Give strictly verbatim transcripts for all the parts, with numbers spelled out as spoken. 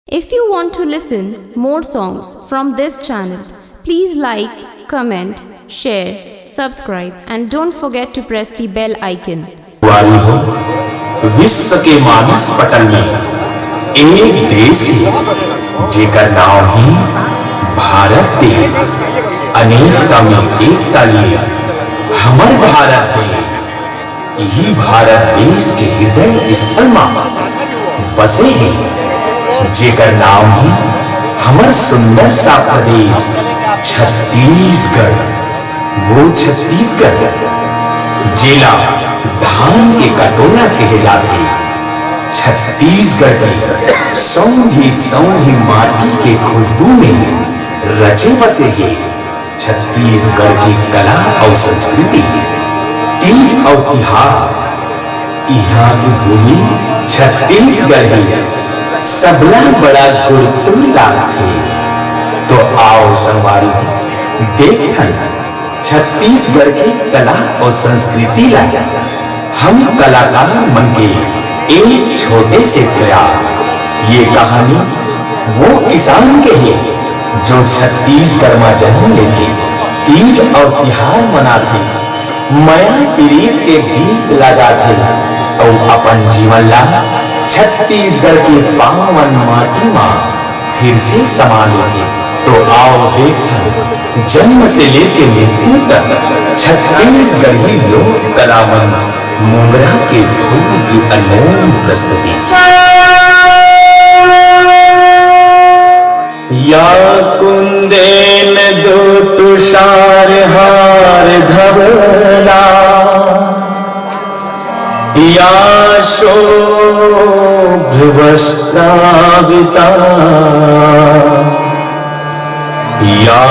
If you want to listen more songs from this channel, please like, comment, share, subscribe, and don't forget to press the bell icon. वारी हो, विश्व के मानस पटल में एक देश हे, जेकर नाम हे भारत देश। अनेकता में एकता लिए हमर भारत देश। इही भारत देश के हृदय स्थल मा बसे हे, जेकर नाम हे हमर सुंदर सा प्रदेश छत्तीसगढ़। वो छत्तीसगढ़, जेला धान के कटोरा कहे जाथे, छत्तीसगढ़ के सौंधी सौंधी माटी के खुशबू में रचे बसे हे। छत्तीसगढ़ के कला अउ संस्कृति, तीज अउ तिहार, इहाँ के बोली छत्तीसगढ़ी सबला बड़ा गुरतुर लागथे। तो आओ संगवारी, देखथन छत्तीसगढ़ के कला अउ संस्कृति ला। हम कलाकार मन के एक छोटे से प्रयास। ये कहानी वो किसान के हे, जो छत्तीसगढ़ मा जन्म लेके तीज अउ तिहार मनाथे, मया पीरीत के गीत ला गाथे अउ अपन जीवन ला छत्तीसगढ़ के पावन माटी मा फिर से समा लेथे। तो आओ देखथन, जन्म से लेके मृत्यु तक छत्तीसगढ़ी लोक कला मंच मोंगरा के फूल की अनमोल प्रस्तुति। या कुंदेन दो तुषार हार धवला, या शोभ्रवस्त्रावृता, या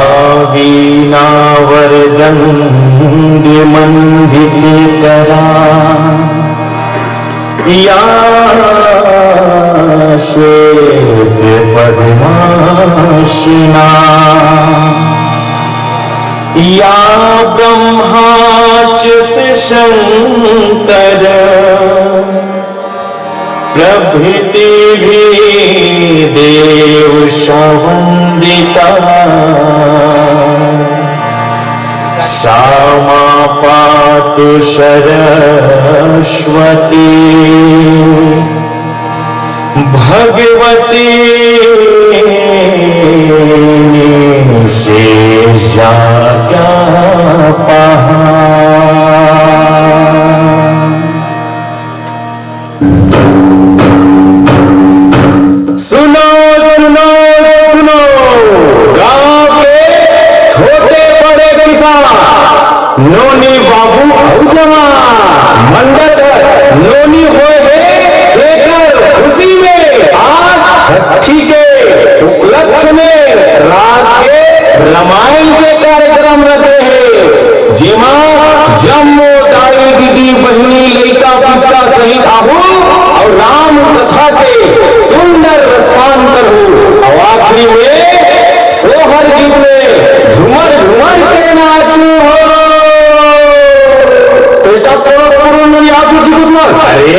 वीणावरदण्डमण्डितकरा, या श्वेतपद्मासना, या ब्रह्माच्युतशङ्कर प्रभृतिभिः देवैः समन्विता। सा मां पातु सरस्वती भगवती निःशेषज्ञापहा। सुनो, सुनो, सुनो, गांव के छोटे बड़े किसान, नोनी बाबू अउ जवान, मंडल घर नोनी होए हे, जेकर खुशी में आज छठी के उपलक्ष्य में रात के रामायण के कार्यक्रम रखे हे, जेमा जम्मो दाई, दीदी, बहिनी, लइका, बुचका सहित आहू अउ राम कथा के सुंदर रसपान करहू। अउ आखिरी में सोहर गीत में झूमर झूमर के नाचहू। तो एटा पूरा पूरा नरिया तुझी कुछ मत। अरे,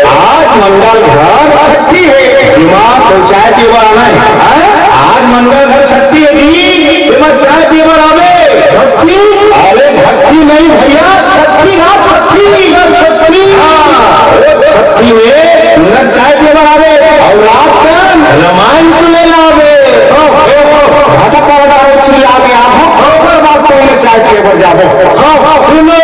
आज मंडल घर छठी हे, जेमा तो चाय पीए बर आना हे, हाँ? आज मंडल घर छठी हे जी, जेमा चाय पीए बर आवे। भट्ठी? अरे भट्ठी नहीं भैया, छठी ना, छठी। छठी। हाँ, वो छठी में सुंदर चाय पीए बर आवे अउ रात कन रामायण सुने ला आवे। हाँ, हाँ, हाँ, भाटा पावड़ा चिल्ला के आधा, ओकर बाद से ओमे चाय पीए बर जाबो। हाँ, हाँ, सुनो।